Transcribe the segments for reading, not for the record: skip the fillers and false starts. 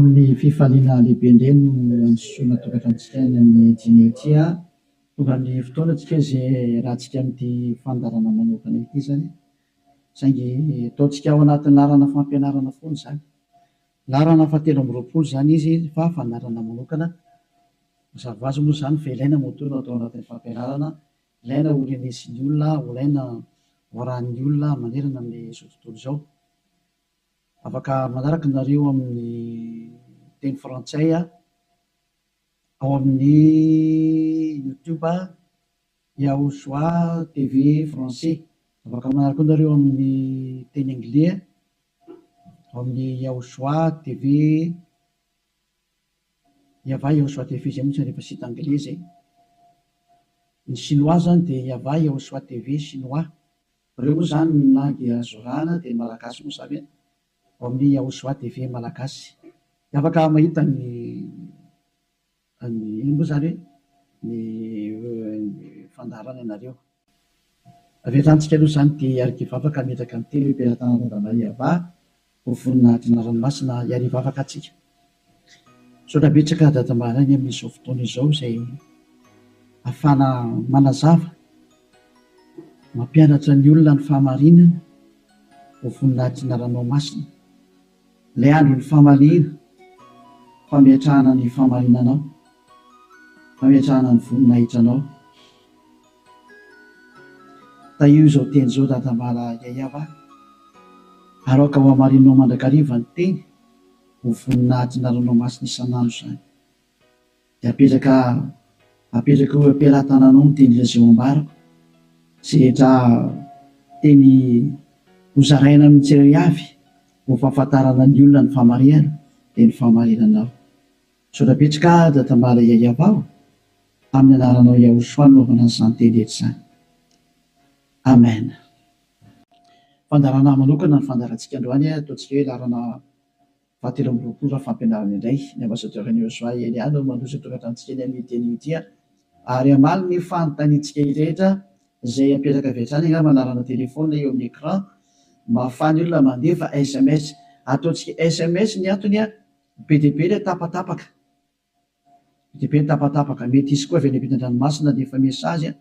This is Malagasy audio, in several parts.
Amin'ny fifaliana lehibe indray no androsoana tokantranontsika any amin'ny dîner ity. Tonga ny fotoana tsika izay iarahantsika amin'ity fandaharana manokana ity izany. Saingy ataontsika ao anatin'ny laharana fampianarana foana izany. Laharana fahatelo amby 20 izany izy fa fandaharana manokana. Mazava ho azy moa izany fa ilaina moa no atao anatin'ny fampianarana. Ilaina ho renesin'ny olona, ho ilaina ho arahin'ny olona manerana amin'izao tontolo izao. Afaka manaraka nareo amin'ny teny frantsay ao amin'ny YouTube Yahushua TV français. Afaka manaraka koa nareo amin'ny teny anglais ao amin'ny Yahushua TV Yava Yahushua TV izay moa tsy rehefa site anglais zay. Ny chinois zany dia Yava Yahushua TV chinois. Ireo moa zany ny langue azo arahana dia ny malagasy moa zany ao amin'ny Yahushua TV malagasy. Dia afaka mahita ny ny ino moa zany hoe ny fandaharana ianareo. Avy hatrany tsika aloha izany dia hiara-hivavaka hametraka ny teny hoe Belatanana Yavah ho voninahitry ny anarany masina hiara-hivavaka antsika. Misaotra betsaka Dada Maraina amin'izao fotoana izao izay ahafahana manazava, mampianatra ny olona ny fahamarinana ho voninahitry ny anaranao masina. Ilay andron'ny famaliana, fametrahana ny fahamarinanao, fametrahana ny voninahitranao. Tahio izao teny izao Dadambala Yayava, ary aoka ho hamarinao mandrakariva ny teny ho voninahitry ny anaranao masina isan'andro izany. Dia apetraka apetraka eo am-pelatananao ny teny izay ho ambarako, izay rehetra teny hozaraina amin'ny tsirairay avy ho fahafantarana ny olona ny fahamarinana dia ny fahamarinanao. Misaotra betsaka Dadambala Yayava o! Amin'ny anaranao Yahushua no anaovana an'izany teny rehetra izany. Amen. Fandaharana manokana ny fandaharantsika androany, ataontsika hoe laharana fahatelo amby 20 raha fampianarana indray. Ny ambassadeur an'i Yahushua Elia no mandroso ny tokantranontsika eny amin'ity anio ity ary hamaly ny fanontaniantsika rehetra izay apetraka avy hatrany angamba laharana téléphone eo amin'ny écran mba ahafahan'ny olona mandefa SMS. Ataontsika SMS ny antony, be dia be ilay tapatapaka. Be dia be ny tapatapaka. Mety hisy koa avy any ampitan-dranomasina handefa message.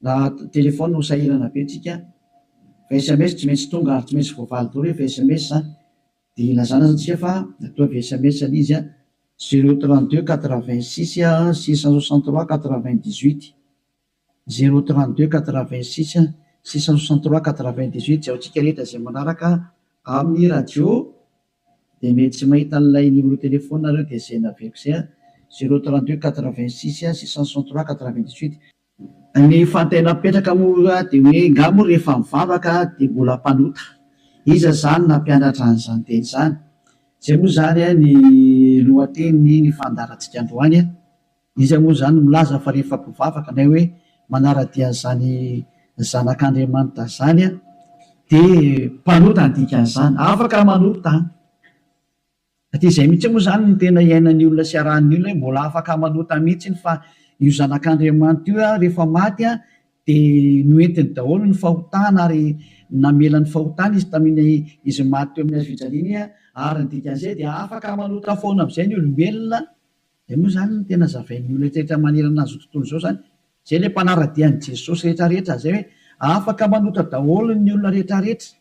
Raha téléphone ho sahirana be tsika. Fa SMS tsy maintsy tonga ary tsy maintsy voavaly daholo rehefa SMS zany. Dia ilazana zany tsika fa ataovy SMS ilay izy 032 86 663 98. 032 86 663 98. Izay ho antsika rehetra izay manaraka amin'ny radio dia mety tsy mahita an'ilay numéro téléphone nareo dia izay naveriko izay 032 86 663 98. Ny fanontaniana mipetraka moa dia hoe nga moa rehefa mivavaka dia mbola mpanota? Iza izany nampianatra an'izany teny izany? Izay moa izany ny lohatenin'ny ny fandaharantsika androany. Iza moa izany milaza fa rehefa mpivavaka na hoe manara-dia an'izany zanak'Andriamanitra izany dia mpanota ny dikan'izany? Afaka manota an! Satria izay mihitsy moa izany no tena iainan'ny olona sy arahan'ny olona hoe mbola afaka manota mihitsy fa io zanak'Andriamanitra io rehefa maty dia noentiny daholo ny fahotana ary namela ny fahotana izy tamin'iny izy maty teo amin'ny hazo fijaliana iny ary ny dikan'izay dia afaka manota foana amin'izay ny olombelona. Izay moa izany no tena zavain'ny olona rehetra manerana an'izao tontolo izao izany. Izay ilay mpanara-dia an'i Jesosy rehetra rehetra izay hoe afaka manota daholo ny olona rehetra rehetra.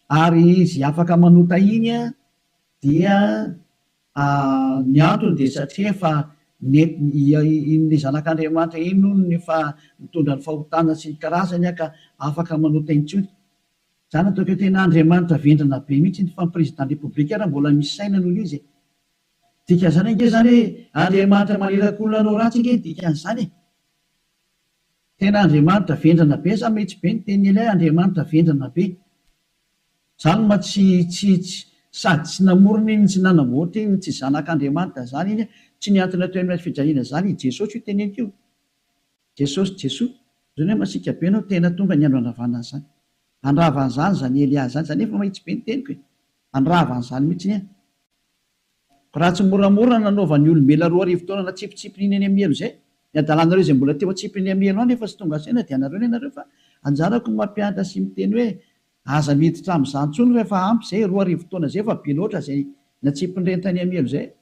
Ary izy afaka manota iny dia ny antony dia satria efa nentiny iny zanak'Andriamanitra iny hono no efa nitondra ny fahotana sy ny karazany ka afaka manota intsony. Izany ataoko hoe tena Andriamanitra vendrana be mihitsy iny fa ny président république ary mbola misy saina noho izy e. Dikan'izany ange izany hoe Andriamanitra maniraka olona hanao ratsy ange ny dikan'izany e. Tena Andriamanitra vendrana be za mihitsy be ny tenin'i Elia Andriamanitra vendrana be. Zany ma tsy tsy tsy sady tsy namorona iny tsy nanamboatra iny tsy zanak'Andriamanitra zany iny tsy nihantona teo amin'ny hazo fijaliana zany i Jesosy io teneniko io. Jesosy Jesoa. Zany hoe masiaka be anao tena tonga ny andro handravana an'izany. Handrava an'izany zany Elia zany. Zany efa mahitsy be ny teniko e. Handrava an'izany mihitsy ny ahy. Raha tsy moramora nanaovan'ny olombelona 2000 taona natsipitsipiny iny any amin'ny helo izay, ny adalanareo izay mbola teo atsipiny amin'ny helo any efa tsy tonga saina dia anareo ny anareo fa anjarako ny mampianatra sy miteny hoe aza miditra amin'izany intsony fa efa ampy izay, 2000 taona izay efa be loatra izay. Natsipin'ireny tany Amielo izay.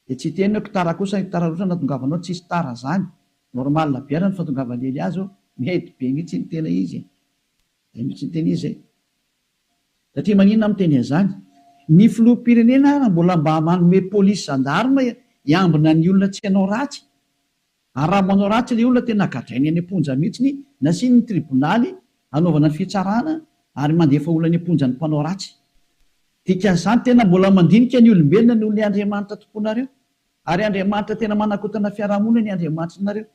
Dia tsy hiteny hoe tara kosa, tara loatra nahatongavanao, tsisy tara zany. Normal be ary ny fahatongavan'i Elia zao, mety be mihitsy ny tena izy e. Zay mihitsy ny tena izy e. Satria maninona aho miteny an'izany? Ny filoham-pirenena ara mbola mba manome polisy gendarme hiambina ny olona tsy hanao ratsy. Ary raha manao ratsy ilay olona tena gadrainy any am-ponja mihitsiny, nasiany ny tribonaly hanaovana ny fitsarana ary mandefa olona any am-ponja ny mpanao ratsy. Dikan'izany tena mbola mandinika ny olombelona noho ilay Andriamanitra tomponareo. Ary Andriamanitra tena manakotana fiarahamonina ny Andriamanitrinareo.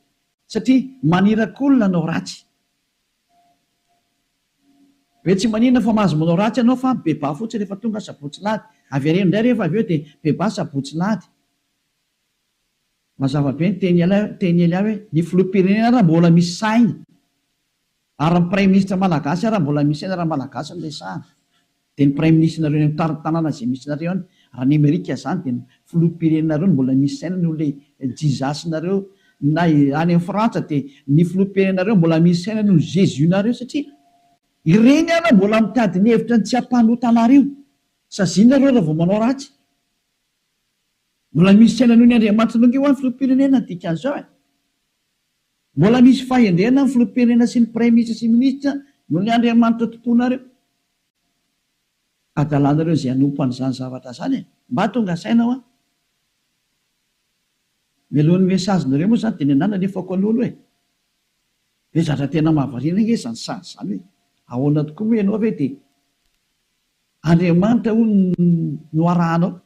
Satria maniraka olona hanao ratsy. Hoe tsy maninona fa mahazo manao ratsy ianao fa mibebaha fotsiny rehefa tonga sabotsy lahady. Avereno indray rehefa avy eo dia mibebaha sabotsy lahady. Mazava be ny teny teny Elia hoe ny filoham-pirenena ara mbola misy saina ary ny praiminisitra malagasy ara mbola misy saina raha malagasy no resahana dia ny praiminisitrinareo any amin'ny tarin-tanàna izay misy nareo any raha ny amerika izany dia ny filoham-pirenenareo no mbola misy saina noho ilay Jesus-nareo na any amin'ny frantsa dia ny filoham-pirenenareo mbola misy saina noho ny Jesus-nareo satria ireny ara mbola mitady ny hevitra ny tsy hampanota anareo saziana nareo raha vao manao ratsy. Mbola misy saina noho ny Andriamanitra ange hoa ny filoham-pirenena ny dikan'izao e! Mbola misy fahendrena ny filoham-pirenena sy ny praiminisitra sy minisitra noho ny Andriamanitra tomponareo. Adalanareo izay hanompo an'izany zavatra izany e! Mba tonga saina hoa! Mialohan'ny message-nareo moa izany dia ny anah nalefako aloha aloha e! Be zatra tena mahavariana ange izany sary izany hoe ahoana tokoa moa ianao ve dia Andriamanitra hono no arahanao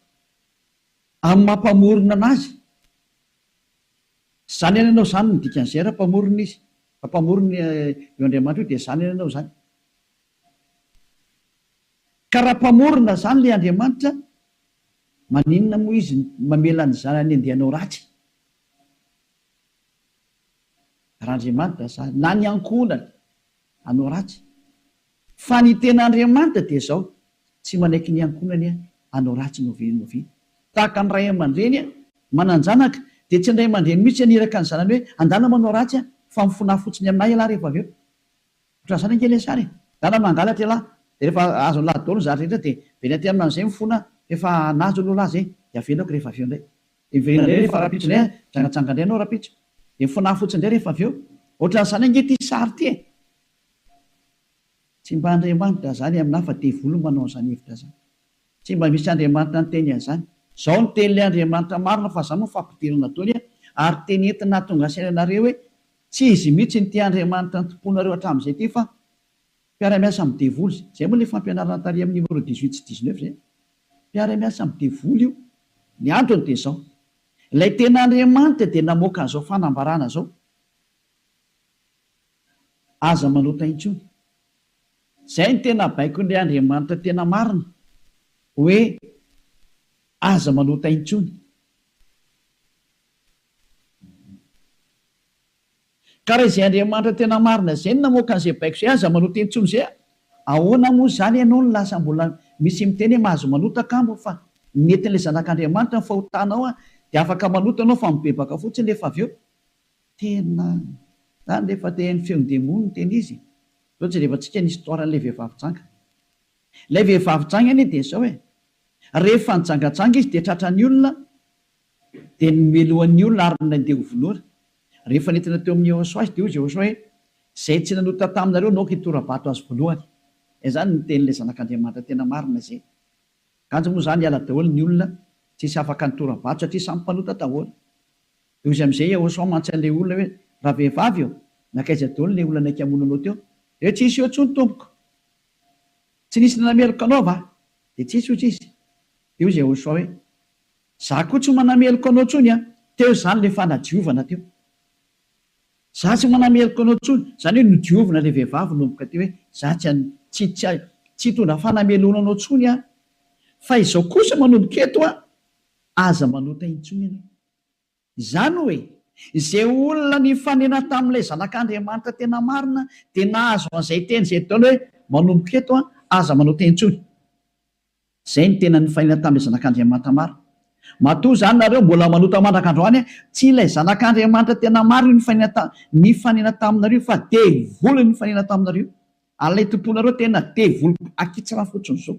amin'ny maha mpamorona anazy. Tsy izany ihany ianao izany no dikan'izay raha mpamorona izy. Raha mpamorona io Andriamanitra io dia izany ihany ianao izany. Ka raha mpamorona izany ilay Andriamanitra, maninona moa izy mamela ny zanany handeha hanao ratsy? Raha Andriamanitra izany, na ny ankohonany hanao ratsy. Fa ny tena Andriamanitra dia izao, tsy manaiky ny ankohonany hanao ratsy n'oviana n'oviana. Tahaka ny ray aman-dreny manan-janaka, dia tsy ny ray aman-dreny mihitsy haniraka ny zanany hoe, andana manao ratsy aho, fa mifonà fotsiny aminà ialahy rehefa avy eo. Ohatran'izany ange ilay sary e! Andana mangalatra ialahy, dia rehefa azon'ilahy daholo ny zavatra rehetra dia miverina aty aminy amin'izay mifona, f'efa nahazo aloha lahy izay, dia avelako rehefa avy eo indray. Dia miverina indray rehefa rahampitso indray an, mijangajanga indray ianao rahampitso. Dia mifonaha fotsiny indray rehefa avy eo. Ohatran'izany ange ity sary ity e! Tsy mba Andriamanitra izany aminà fa devoly no manao an'izany hevitra izany. Tsy mba misy Andriamanitra niteny an'izany. Izao no tenin'ilay Andriamanitra marina fa izany moa fampidirana daholo an, ary teny entina hahatonga saina anareo hoe tsy izy mihitsy no ity Andriamanitra nitompoanareo hatramin'izay ity fa mpiara-miasa amin'ny devoly. Izay moa ilay fampianarana tary amin'ny numéro 18 sy 19 izay. Mpiara-miasa amin'ny devoly io. Ny antony dia izao, ilay tena Andriamanitra dia namoaka an'izao fanambarana izao, Aza manota intsony. Izay no tena baikon'ilay Andriamanitra tena marina, hoe aza manota intsony. Ka raha izay Andriamanitra tena marina izay no namoaka an'izay baiko izay, aza manota intsony izay, ahoana moa izany ianao no lasa mbola misy miteny hoe mahazo manota kamo fa nentin'ilay zanak'Andriamanitra ny fahotanao dia afaka manota ianao fa mibebaka fotsiny rehefa avy eo. Tena zany rehefa te haino feon-demony no tena izy e! Zao jerevantsika ny histoire an'ilay vehivavy janga. Ilay vehivavy janga anie dia zao e! Rehefa nijangajanga izy dia tratran'ny olona dia nomelohan'ny olona ary nandeha ho vonoina. Rehefa nentina teo amin'i Yehosua izy dia hoy izy Yehosua hoe, Izay tsy nanota taminareo no aoka hitora-bato azy voalohany. Izany no tenin'ilay Zanak'Andriamanitra tena marina izay. Kanjo moa izany hiala daholo ny olona, tsisy afaka nitora-bato satria samy mpanota daholo. Dia hoy izy amin'izay Yehosua mantsy an'ilay olona hoe, Ravehivavy ô, nankaiza daholo ilay olona naika hamono anao teo? Dia hoe, Tsisy eo intsony tompoko. Tsy nisy nanameloka anao va? Dia tsisy hoy izy. Dia hoy Yehosua hoe, Za koa tsy manameloka anao intsony an! Teo izany ilay fanadiovana teo. Za tsy manameloka anao intsony. Izany hoe nodiovina ilay vehivavy nanomboka teo hoe, za tsy tsy tsy tsy hitondra fanamelohana anao intsony aho. Fa izao kosa manomboka eto an, aza manota intsony ianao. Izany hoe, izay olona nifanena tamin'ilay Zanak'Andriamanitra tena marina dia nahazo an'izay teny izay daholo hoe, manomboka eto an, aza manota intsony. Izay no tena nifanena tamin'ilay Zanak'Andriamanitra marina. Matoa izany nareo mbola manota mandraka androany, tsy ilay Zanak'Andriamanitra tena marina io nifanena ta, nifanena taminareo fa devoly nifanena taminareo. Ary ilay tomponareo tena devoly akitsirano fotsiny izao.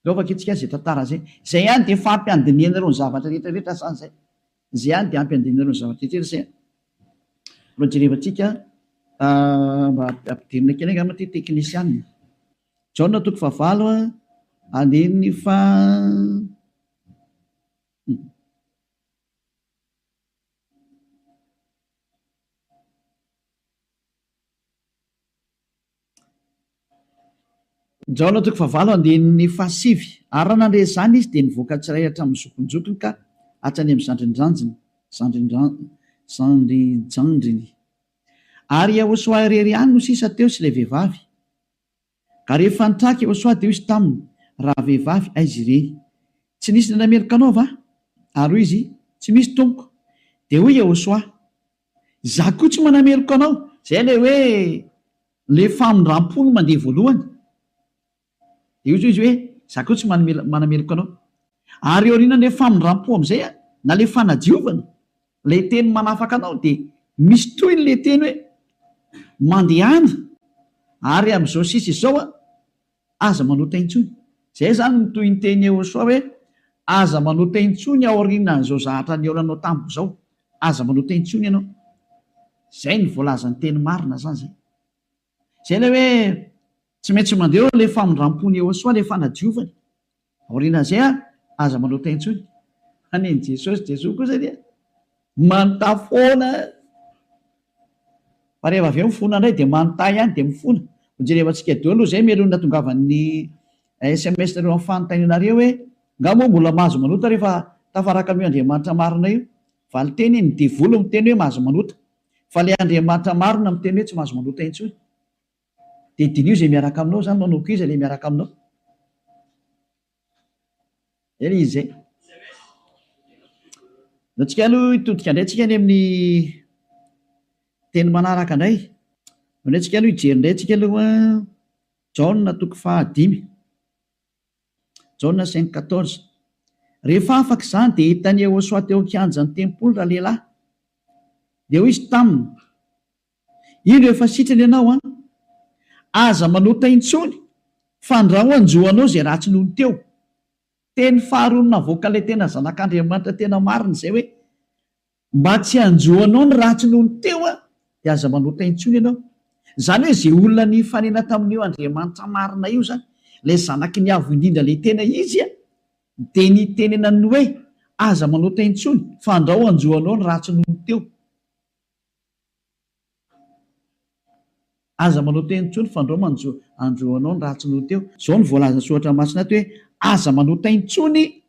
Ndao vakintsika izay tantara izay. Izay ihany dia efa ampy handinihanareo ny zavatra rehetra rehetra izany izay. Izay ihany dia ampy handinihanareo ny zavatra rehetra rehetra izay. Aleo jerevantsika mba ampidirina kely angamba ity teknisianina. Jaona toko fahavalo andininy faha. Jaona toko fahavalo andininy fahasivy Ary raha nandre izany izy, dia nivoaka tsirairay hatramin'ny zokinjokiny ka hatrany amin'ny zandrindrandriny, zandrinjandriny. Ary Iehôsoa irery ihany no sisa teo sy ilay vehivavy. Ka rehefa nitraka Iehôsoa, dia hoy izy taminy, Ravehivavy, aiza ireny? Tsy nisy nanameloka anao va? Ary hoy izy, Tsy misy, Tompoko. Dia hoy Iehôsoa, Izaho koa tsy manameloka anao. Izay ilay hoe ilay famindram-po no mandeha voalohany. Dia hoy izy hoe, Izaho koa tsy manameloka anao. Ary aorianan'ilay famindram-po amin'izay, na ilay fanadiovana, ilay teny manafaka anao, dia misy tohiny ilay teny hoe, Mandehana, ary amin'izao sisa izao, Aza manota intsony. Zay zany ny tohinteny Yehosua hoe aza manota intsony aorianan'izao zahatra nihaonanao tamiko zao. Aza manota intsony ianao. Zay ny voalazan'ny teny marina zany zay. Zay ilay hoe tsy maintsy mandeha eo ilay famindrampon'i Yehosua, ilay fanadiovany. Aorianan'izay an, aza manota intsony. Fa nen'i Jesosy, Jesoa kosa dia manontà foana. Fa rehefa avy eo mifona indray dia manontà ihany dia mifona. Hojerevantsika daholo aloha izay mialoha ny nahatongavan'ny sms nareo amin'ny fanontanianareo hoe nga moa mbola mahazo manota rehefa tafaraka amin'io Andriamanitra marina io? Valinteny, ny devoly miteny hoe mahazo manota. Fa ilay Andriamanitra marina miteny hoe tsy mahazo manota intsony. Dia diniho izay miaraka aminao izany, manomboka iza ilay miaraka aminao? Zay ilay izy zay. Ndao tsika aloha hitodika indray tsika any amin'ny teny manaraka indray. Ndao indray tsika aloha hijery indray tsika aloha Jaona toko fahadimy. Jaona 5:14. Rehefa afaka izany dia hitan'i Yehosua teo an-kianjan'ny tempoly ralehilahy. Dia hoy izy taminy, Indro efa sitrana ianao an! Aza manota intsony fandrao hanjo anao izay ratsy nony teo. Teny faharoa navoakan'ilay tena zanak'Andriamanitra tena marina izay hoe, mba tsy hanjo anao ny ratsy nony teo an, dia aza manota intsony ianao. Izany hoe izay olona nifanena tamin'io Andriamanitra marina io izany, ilay zanaky ny Avo Indrindra ilay tena izy an, dia nitenenany hoe, aza manota intsony fandrao hanjo anao ny ratsy nony teo. Aza manao teny intsony fandrao manjo andro anao ny ratsy noho teo. Izao no voalazan'ny soratra masina ato hoe aza manota intsony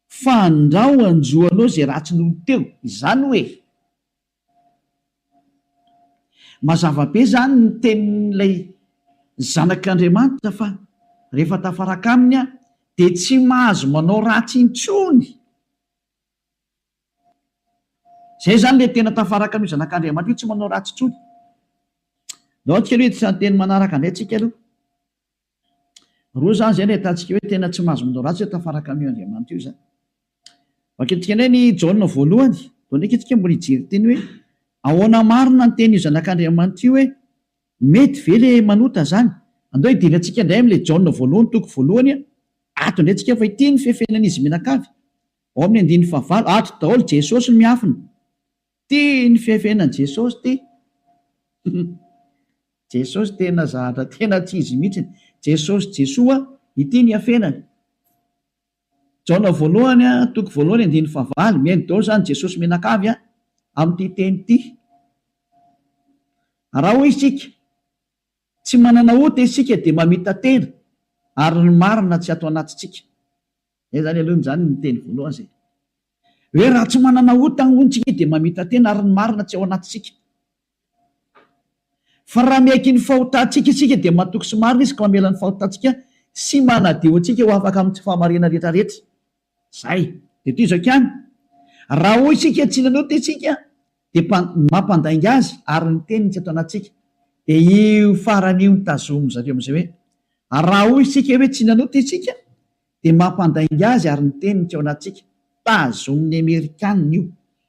fandrao anjo anao izay ratsy noho teo. Izany hoe mazava be izany ny tenin'ilay zanak'Andriamanitra fa rehefa tafaraka aminy aho dia tsy mahazo manao ratsy intsony. Zay zany le tena tafaraka an'io zanak'Andriamanitra io tsy manao ratsy intsony. Ndao tsika aloha hiditra ny teny manaraka indray tsika aloha. Roa zany zay no ahitantsika hoe tena tsy mahazo manao ratsy hoe tafaraka amin'io Andriamanitra io zany. Vakintsika indray ny Jaona voalohany. Vao ndraiky tsika mbola hijery teny hoe ahoana marina ny tenin'io zanak'Andriamanitra io hoe mety ve le manota zany. Andao hidirantsika indray amin'ilay Jaona voalohany toko voalohany ato indray tsika fa ity ny fefenan'izy mianakavy. Ao amin'ny andininy fahavalo, ato daholo Jesosy no miafina. Ty ny fiafenan'i Jesosy ty. Jesosy tena zahatra tena tsy izy mihitsiny. Jesosy Jesoa, ity ny iafenany. Jaona voalohany toko voalohany andininy fahavalo, mihaino daholo izany Jesosy mianakavy amin'ity teny ity. Raha hoy isika, tsy manana ota isika dia mamita-tena ary ny marina tsy ato anatintsika. Zay zany aloha zany ny teny voalohany zay. Hoe raha tsy manana ota hono tsika dia mamita-tena ary ny marina tsy ao anatintsika. Fa raha miaiky ny fahotantsika isika dia matoky sy marina izy ka mamela ny fahotantsika sy manadio antsika ho afaka amin'ny tsy fahamarinana rehetra rehetra. Zay. Dia toy izao ihany. Raha hoy isika tsy nanota isika dia mampandainga azy ary ny teniny tsy ato anatintsika. Dia io farany io no tazomin-dry zareo amin'izay hoe raha hoy isika hoe tsy nanota isika dia mampandainga azy ary ny teniny tsy ao anatintsika. Tazomin'ny Amerikanina io,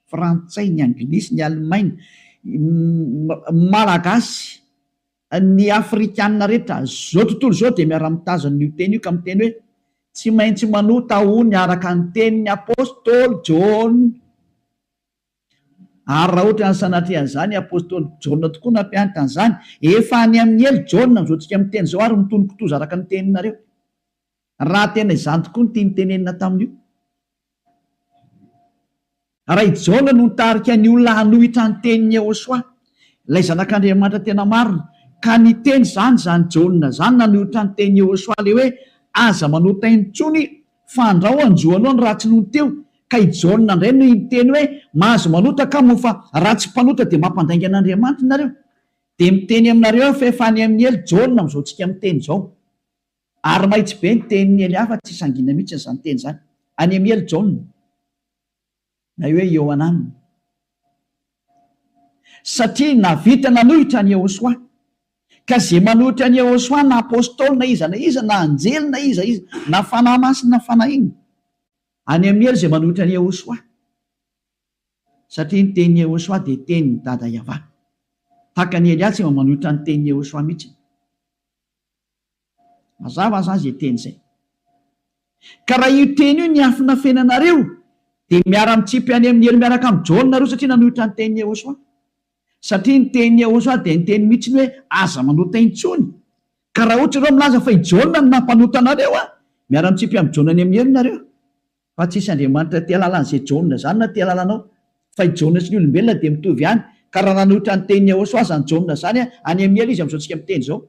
Frantsay, ny Anglisy, ny Alemaina, Malagasy, ny Afrikanina rehetra, izao tontolo izao dia miara-mitazona io teny io ka miteny hoe. Tsy maintsy manota hono araka ny tenin'ny apostoly Jaona. Ary raha ohatra ny sanatria an'izany, apostoly Jaona tokoa nampianatra an'izany. Efa any amin'ny helo Jaona amin'izao tsika miteny izao ary mitono kitoza araka ny teninareo. Raha tena izany tokoa no tiany tenenina tamin'io. Raha i Jaona no nitarika ny olona hanohitra ny tenin'i Yehosua, ilay Zanak'Andriamanitra tena marina, ka niteny izany izany Jaona izany nanohitra ny tenin'i Yehosua ilay hoe aza manota intsony fa andrao hanjo anao ny ratsy nony teo, ka i Jaona indray no niteny hoe mahazo manota ka moa fa raha tsy mpanota dia mampandainga an'Andriamanitra nareo. Dia miteny aminareo aho fa efa any amin'ny helo Jaona amin'izao tsika miteny izao. Ary mahitsy be ny tenin'i Elia fa tsy sangina mihitsy izany teny izany. Any amin'ny helo Jaona. Na hoe Iohanana. Satria nahavita nanohitra an'i Yehosua. Ka izay manohitra an'i Yehosua na apostoly na iza na iza na anjely na iza iza na fanahy masina na fanahy inona. Any amin'ny helo izay manohitra an'i Yehosua. Satria ny tenin'i Yehosua dia tenin'i Dada Yavah. Tahaka an'i Elia tsy mba manohitra ny tenin'i Yehosua mihitsy. Mazava zany zay teny zay. Ka raha io teny io niafinafenanareo dia miara-mitsipy any amin'ny helo miaraka amin'i Jaona nareo satria nanohitra ny tenin'i Yehosua. Satria ny tenin'i Yehosua dia niteny mihitsy ny hoe aza manota intsony. Ka raha ohatra ianareo milaza fa i Jaona no nampanota anareo an, miara-mitsipy amin'i Jaona any amin'ny helo nareo. Fa tsisy Andriamanitra te halala an'izay Jaona izany na te halala anao. Fa i Jaona sy ny olombelona dia mitovy ihany. Ka raha nanohitra ny tenin'i Yehosua izany Jaona izany, any amin'ny helo izy amin'izao tsika miteny izao.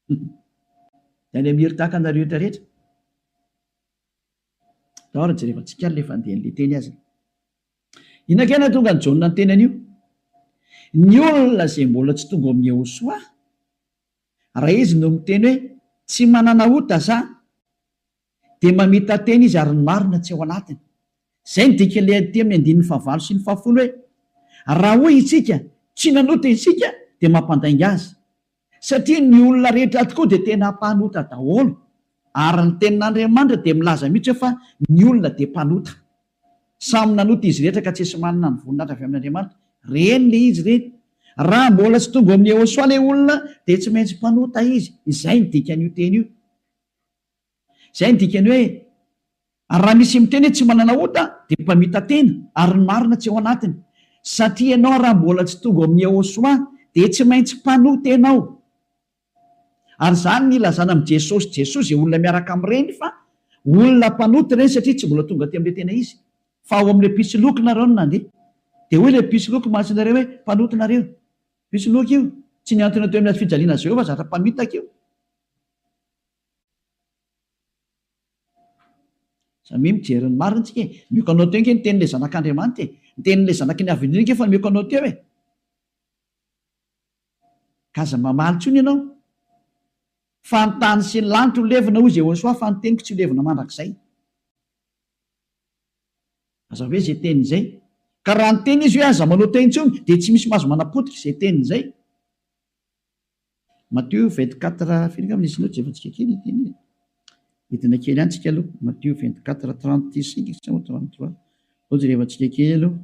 Dia any amin'ny helo tahaka anareo rehetra rehetra. Ndao ary jerevantsika ary ilay fandehan'ilay teny aza. Inona kay nahatonga an'i Jaona niteny an'io? Ny olona izay mbola tsy tonga ao amin'i Yehosua, Raha izy no miteny hoe tsy manana ota za dia mamita-tena izy ary ny marina tsy ao anatiny. Izay no dikan'ilay aty amin'ny andininy fahavalo sy ny fahafolo hoe raha hoy isika tsy nanota isika dia mampandainga azy. Satria ny olona rehetra tokoa dia tena mpanota daholo ary ny tenin'Andriamanitra dia milaza mihitsy hoe fa ny olona dia mpanota. Samy nanota izy rehetra ka tsisy manana ny voninahitra avy amin'Andriamanitra. Reny le izy reny. Raha mbola tsy tonga ao amin'i Yehosua le olona dia tsy maintsy mpanota izy. Izay ny dikan'io teny io. Izay ny dikany hoe ary raha misy miteny hoe tsy manana ota dia mpamita-tena ary ny marina tsy ao anatiny. Satria ianao raha mbola tsy tonga ao amin'i Yehosua dia tsy maintsy mpanota ianao. Ary izany ny ilazana amin'i Jesosy Jesoa izay olona miaraka amin'ireny fa olona mpanota ireny satria tsy mbola tonga aty amin'ilay tena izy fa ao amin'ilay mpisoloky nareo no nandeha. Dia hoy ilay mpisoloky mantsy nareo hoe mpanota nareo. Mpisoloky io. Tsy nihantona teo amin'ny hazo fijaliana azy ireo fa zatra mpamitaka io. Samia mijery ny marina tsika e. Mioko anao teo ange ny tenin'ilay zanak'Andriamanitra e. Ny tenin'ilay zanaky ny Avo Indrindra ange efa mioko anao teo e. Ka aza mamaly intsony ianao. Fa ny tany sy ny lanitra ho levona, hoy Jehosoa, fa ny teniko tsy ho levona mandrakizay. Aza hoe izay teniny izay. Ka raha niteny izy hoe aza manota intsony, dia tsy misy mahazo manapotika izay teniny izay. Matio 24, firy angamba nisy note jerevantsika kely ity anie. Hidina kely ihany tsika aloha. Matio 24, 35 sa 33. Aleo jerevantsika kely aloha.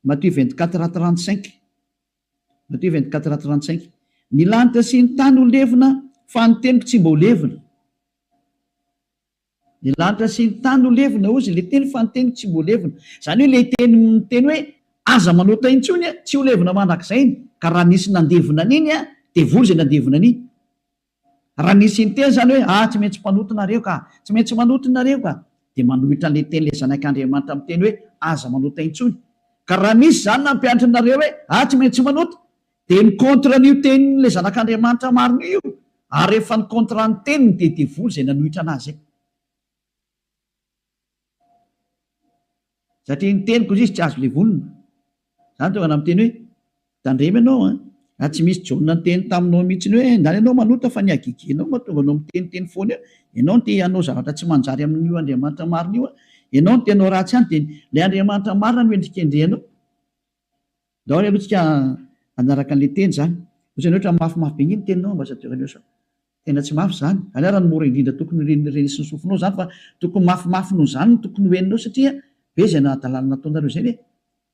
Matio 24, 35. Matio 24, 35. Ny lanitra sy ny tany ho levona, fa ny teniko tsy mba ho levona. Ny lanitra sy ny tany ho levona, hozy ilay teny, fa ny teniko tsy mba ho levona. Izany hoe ilay teny miteny hoe aza manota intsony, tsy ho levona mandrakizay iny. Ka raha nisy nandevona an'iny, devoly izay nandevona an'iny. Raha nisy niteny izany hoe, ah, tsy maintsy mpanota nareo ka, tsy maintsy manota nareo ka, dia manohitra an'ilay teny ilay Zanak'Andriamanitra miteny hoe, aza manota intsony. Ka raha misy izany nampianatra anareo hoe, ah, tsy maintsy manota, dia mi-contre an'io tenin'ilay Zanak'Andriamanitra marina io, ary rehefa ni-contre ny teniny dia devoly izay nanohitra an'azy. Satria ny teniko izy tsy azo levonina. Zany tonga namiteny hoe, tandremo ianao an, raha tsy misy Jaona niteny taminao mihitsy hoe ndany ianao manota fa ny hagegenao mahatonga anao miteniteny foana eo, ianao no te hanao zavatra tsy manjary amin'io Andriamanitra marina io an, ianao no te hanao ratsy any dia ilay Andriamanitra marina no endrikendrehanao. Ndao ary aloha tsika hanaraka an'ilay teny izany. Ohatrany hoe ohatran'ny mafimafy be nge ny teninao ambassadeur Eliosa. Tena tsy mafy izany. Izany ary no mora indrindra tokony ho renesin'ny sofinao izany fa tokony mafimafy noho izany no tokony ho henonao satria be izay nahadalana nataonareo izay ve?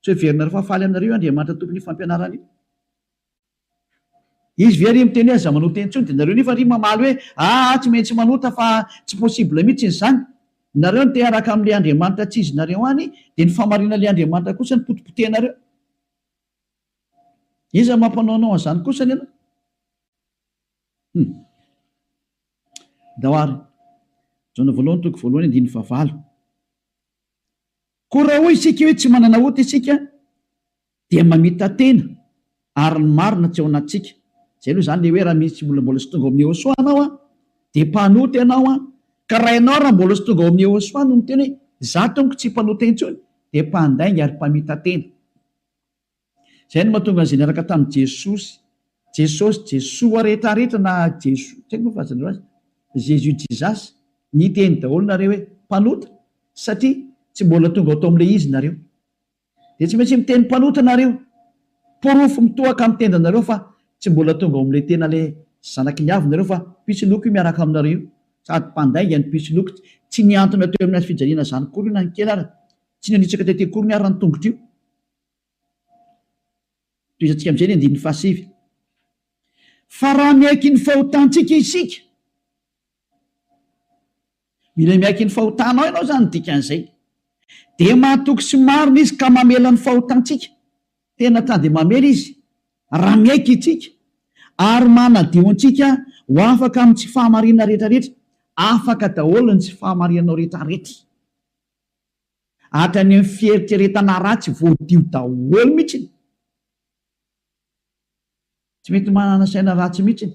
Tsy heverinareo fa faly aminareo io Andriamanitra tompon'io fampianarana io? Izy ve ary miteny hoe aza manota intsony dia nareo nefa ary mamaly hoe aa tsy maintsy manota fa tsy possible mihitsy izany. Nareo no te hiaraka amin'ilay Andriamanitra tsy izy nareo any dia ny fahamarinan'ilay Andriamanitra kosa no potipotehinareo. Iza mampanao anao an'izany kosany ianao? Hum. Ndao ary. Jaona voalohany toko voalohany andininy fahavalo. Koa raha hoy isika hoe tsy manana ota isika dia mamita-tena ary ny marina tsy ao anatintsika. Izay aloha izany ilay hoe raha misy olona mbola tsy tonga ao amin'i Yehosua anao an, dia mpanota ianao an, ka raha ianao raha mbola tsy tonga ao amin'i Yehosua no miteny hoe izaho tompoko tsy mpanota intsony dia mpandainga ary mpamita-tena. Izay no mahatonga an'izay niaraka tamin'i Jesosy, Jesosy, Jesoa rehetrarehetra na Jeso, tsy haiko moa filazanareo azy, Jesus Jesus, niteny daholo nareo hoe mpanota satria tsy mbola tonga ao tao amin'ilay izy nareo. Dia tsy maintsy miteny mpanota nareo. Porofo mitohaka amin'ny tendanareo fa tsy mbola tonga ao amin'ilay tena ilay zanaky ny avo nareo fa mpisoloky io miaraka aminareo io. Sady mpandainga ny mpisoloky, tsy nihantona teo amin'ny hazofijaliana izany akory io na ny kely ara, tsy nanitsaka tety akory ny ara ny tongotra io. Tohizantsika amin'izay ny andininy fahasivy. Fa raha miaiky ny fahotantsika isika, mila miaiky ny fahotanao ianao izany ny dikan'izay, dia mahatoky sy marina Izy ka mamela ny fahotantsika. Tena ta dia mamela Izy raha miaiky isika, ary manadio antsika ho afaka amin'ny tsy fahamarinana rehetrarehetra. Afaka daholo ny tsy fahamarinanao rehetrarehetra. Hatrany amin'ny fieritreretana ratsy voadio daholo mihitsiny. Tsy mety manana saina ratsy mihitsiny.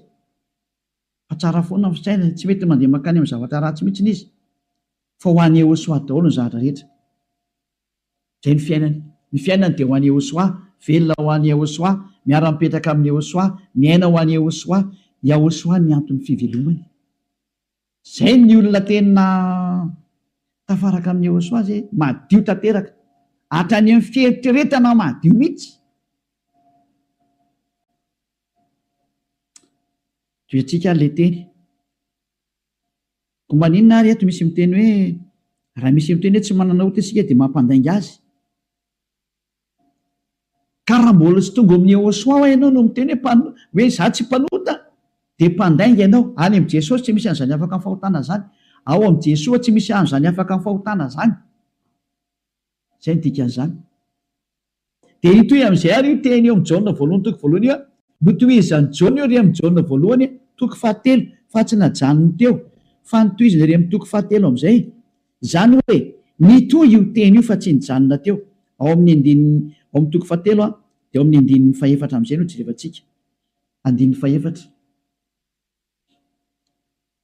Fa tsara foana ny fisainany, tsy mety mandeha mankany amin'ny zavatra ratsy mihitsiny izy. Fa ho an'i Yehosua daholo ny zavatra rehetra. Izay ny fiainany. Ny fiainany dia ho an'i Yehosua, velona ho an'i Yehosua, miara-mipetraka amin'i Yehosua, miaina ho an'i Yehosua. Yahosua ny anton'ny fivelomany. Zay ny olona tena tafaraka amin'i Yehosua zay, madio tanteraka, hatrany amin'ny fieritreretana madio mihitsy. Tohiantsika ary le teny. Koa maninona ary eto misy miteny hoe raha misy miteny hoe tsy manana ota isika dia mampandainga azy? Ka raha mbola tsy tonga ao amin'i Yehosua hoa ianao no miteny hoe mpano, hoe izaho tsy mpanota, dia mpandainga ianao. Any amin'i Jesosy tsy misy an'izany afaka amin'ny fahotana izany. Ao amin'i Jesoa tsy misy an'izany afaka amin'ny fahotana izany. Izay no dikan'izany. Dia hitohy amin'izay ary io teny eo amin'i Jaona voalohany toko voalohany io, notohizan'i Jaona io ery amin'i Jaona voalohany toko fahatelo, fa tsy najanony teo, fa notohizany ery amin'ny toko fahatelo amin'izay. Izany hoe, nitohy io teny io fa tsy nijanona teo. Ao amin'ny andininy, ao amin'ny toko fahatelo dia ao amin'ny andininy fahefatra amin'izay no jerevantsika. Andininy fahefatra.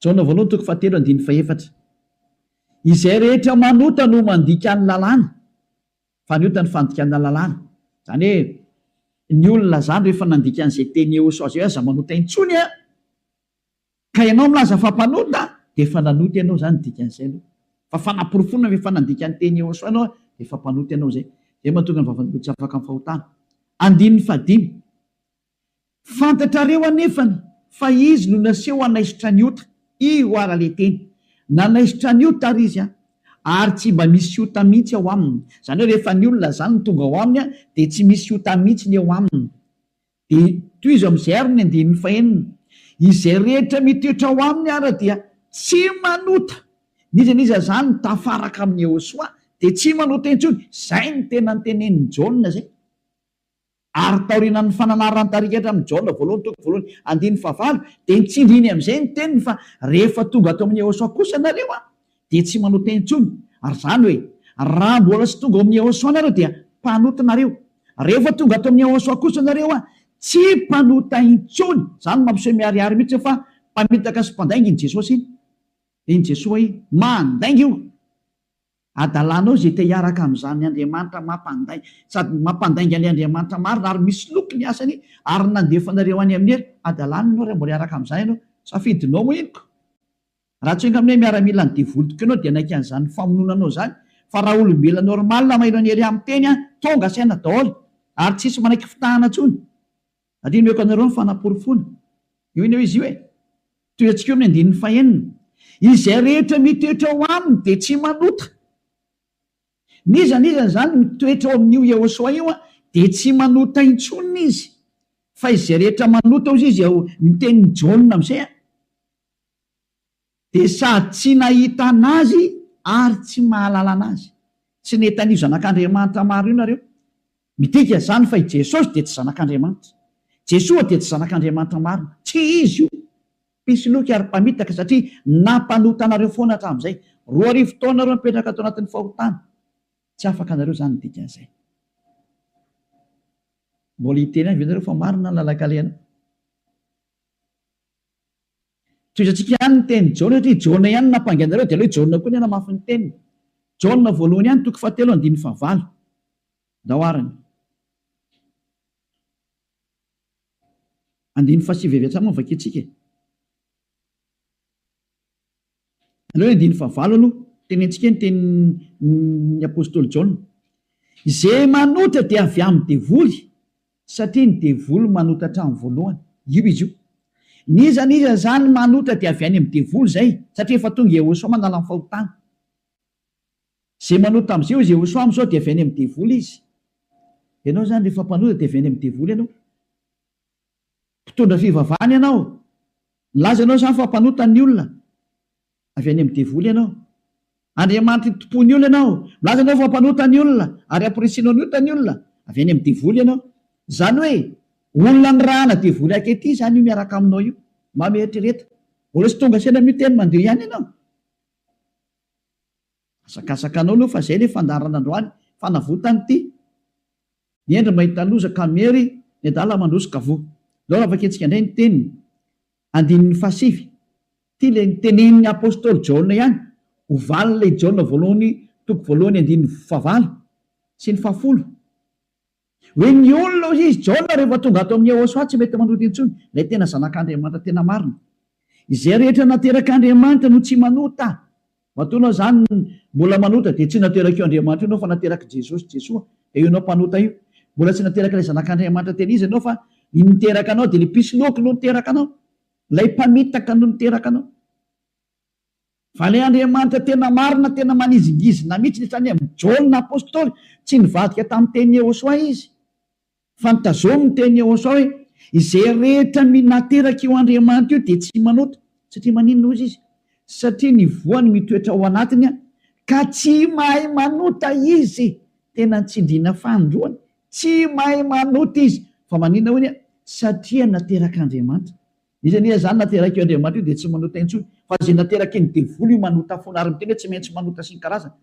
Jaona voalohany toko fahatelo andininy fahefatra. Izay rehetra manota no mandika ny lalàna, fa ny ota ny fandikana lalàna. Izany hoe, ny olona izany rehefa nandika an'izay teny Yehosua izay hoe aza manota intsony an! Ka ianao milaza fa mpanota dia efa nanota ianao izany ny dikan'izay aloha. Fa fanaporofoana fa efa nandika ny teny Yehosua ianao dia efa mpanota ianao izay. Izay mahatonga ny vavan'olona tsy afaka amin'ny fahotana. Andininy fahadimy. Fantatrareo anefany fa izy no naseho hanaisotra ny ota. Io ara le teny. Nanaisotra ny ota ary izy an. Ary tsy mba misy ota mihitsy ao aminy. Izany hoe rehefa ny olona izany no tonga ao aminy an, dia tsy misy ota mihitsy ny eo aminy. Dia tohizo amin'izay ary ny andininy fahenina, Izay rehetra mitoetra ao aminy ara dia tsy manota. N'iza n'iza izany mitafaraka amin'i Yehosua dia tsy manota intsony. Izay no tena notenenin'i Jaona izay. Ary taorianan'ny fananaran'ny tarika hatramin'i Jaona voalohany toko voalohany andininy fahavalo dia nitsindriny amin'izay ny teniny fa rehefa tonga ato amin'i Yehosua kosa nareo an, dia tsy manota intsony. Ary izany hoe, raha mbola tsy tonga ao amin'i Yehosua nareo dia mpanota nareo. Rehefa tonga ato amin'i Yehosua kosa nareo an, tsy mpanota intsony. Izany no mampiseho miharihary mihitsy fa mpamitaka sy mpandainga iny Jesosy iny. Iny Jesoa iny. Mandainga io. Adalanao izay te hiaraka amin'izany Andriamanitra mampandainga, sady mampandainga an'ilay Andriamanitra marina ary misoloky ny asany ary nandefa anareo any amin'ny helo. Adalana ianao raha mbola hiaraka amin'izany ianao. Safidinao moa iny ko. Raha tsy enga aminay miaramila ny devoly tokoa ianao dia hanaiky an'izany famonoana anao izany fa raha olombelona normal maheno an'i Elia miteny an, tonga saina daholo ary tsisy manaiky fitahana intsony. Ary omeko anareo ny fanaporofoana. Io anie izy io e. Tohiantsika eo amin'ny andininy fahenina. Izay rehetra mitoetra ao aminy dia tsy manota. N'iza n'iza izany mitoetra ao amin'io Yehosua io dia tsy manota intsony izy. Fa izay rehetra manota hozy izy ao ny tenin'i Jaona amin'izay an, dia sady tsy nahita an'Azy ary tsy mahalala an'Azy. Tsy nahita an'io Zanak'Andriamanitra maro io nareo. Midika izany fa i Jesosy dia tsy Zanak'Andriamanitra. Jesoa dia tsy Zanak'Andriamanitra marina. Tsy Izy io. Mpisoloky ary mpamitaka satria nampanota anareo foana hatramin'izay. 2000 taona nareo nipetraka tao anatin'ny fahotana. Tsy afaka anareo izany ny dikan'izay. Mbola hiteny ihany ve nareo fa marina ny lalan-kalehanao? Tohizantsika ihany ny tenin'i Jaona satria Jaona ihany no nampangy anareo dia aleo i Jaona koa ny hanamafy ny teniny. Jaona voalohany ihany toko fahatelo andininy fahavalo. Ndao arany. Andininy fahasivy avy hatrany moa no vakintsika e. Aleo ny andininy fahavalo aloha tenentsika ny tenin'ny apostoly Jaona. Izay manota dia avy amin'ny devoly, satria ny devoly manota hatramin'ny voalohany. Io izy io. N'iza n'iza izany manota dia avy any amin'ny devoly izay, satria efa tonga Yehosua manala ny fahotana. Izay manota amin'izay hoy Yehosua amin'izao dia avy any amin'ny devoly izy. Ianao izany rehefa mpanota dia avy any amin'ny devoly ianao. Mpitondra fivavahana ianao. Milaza ianao izany fa mpanota ny olona. Avy any amin'ny devoly ianao. Andriamanitry ny tompon'ny olona ianao. Milaza ianao fa mpanota ny olona ary amporisihinao ny ota ny olona. Avy any amin'ny devoly ianao. Izany hoe olona nirahana devoly ankehitriny izany io miaraka aminao io. Mba mieritrereta. Mbola tsy tonga saina amin'io teny mandio ihany ianao. Asakasaka anao aloha fa zay le fandaharana androany, fanavotana ity. Ny hendry mahita loza ka miery, ny adala mandroso ka voa. Ndao raha vakintsika indray ny teniny, andininy fahasivy. Ity le nitenenin'ny apostoly Jaona ihany, ho valin'ilay Jaona voalohany toko voalohany andininy fahavalo sy ny fahafolo. Hoe ny olona hoy izy, Jaona rehefa tonga ato amin'i Yehosua tsy mety manota intsony, ilay tena zanak'Andriamanitra tena marina. Izay rehetra naterak'Andriamanitra no tsy manota. Matoa ianao izany mbola manota dia tsy naterak'io Andriamanitra io ianao fa naterak'i Jesosy, Jesoa, dia io ianao mpanota io. Mbola tsy naterak'ilay zanak'Andriamanitra tena izy ianao fa ny niteraka anao dia ilay mpisoloky no niteraka anao. Ilay mpamitaka no niteraka anao. Fa ilay Andriamanitra tena marina, tena manizingizina mihitsy, izany hoe Jaona apostoly, tsy nivadika tamin'ny tenin'i Yehosua izy, fa notazominy ny tenin'i Yehosua hoe, Izay rehetra naterak'io Andriamanitra io dia tsy manota. Satria maninona hozy izy? Satria ny voany mitoetra ao anatiny ka tsy mahay manota izy. Tena nitsindriana fanindroany, tsy mahay manota izy. Fa maninona hoy? Satria naterak'Andriamanitra. Iza anie izany naterak'io Andriamanitra io dia tsy manota intsony fa izay nateraky ny devoly io manota foana ary miteny hoe tsy maintsy manota sy ny karazany.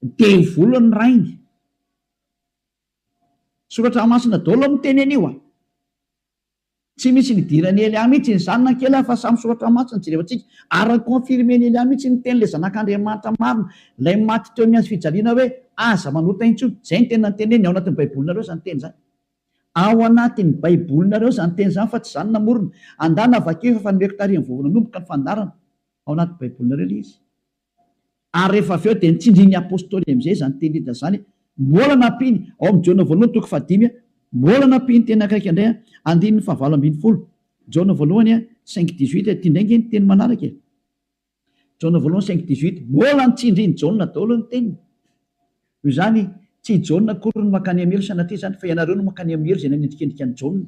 Devoly ny rainy. Soratra masina daholo miteny an'io a. Tsy misy nidiran'i Elia mihitsy izany na kely fa samy soratra masina jerevantsika ary ni-confirmer-n'i Elia mihitsy ny tenin'ilay zanak'Andriamanitra marina ilay maty teo amin'ny hazo fijaliana hoe aza manota intsony. Izay ny tena noteneniny ao anatin'ny baibolinareo izany teny izany. Ao anatin'ny baibolinareo izany teny izany fa tsy izaho no namorona. Andana vakio efa fa nomeko tary vao nanomboka ny fandaharana. Ao anaty baibolinareo ilay izy. Ary rehefa avy eo dia nitsindrin'ny apostoly amin'izay izany teny rehetra izany. Mbola nampiany, ao amin'ny Jaona voalohany toko fahadimy, mbola nampiany teny akaiky indray, andininy fahavalo ambin'ny folo. Jaona voalohany cinq dix-huit, ity indray ange ny teny manaraka e. Jaona voalohany cinq dix-huit, mbola nitsindrin'i Jaona daholo ny teniny. Noho izany, tsy i Jaona akory no mankany amin'ny helo sanatria izany, fa ianareo no mankany amin'ny helo izay nanendrikendrika an'i Jaona.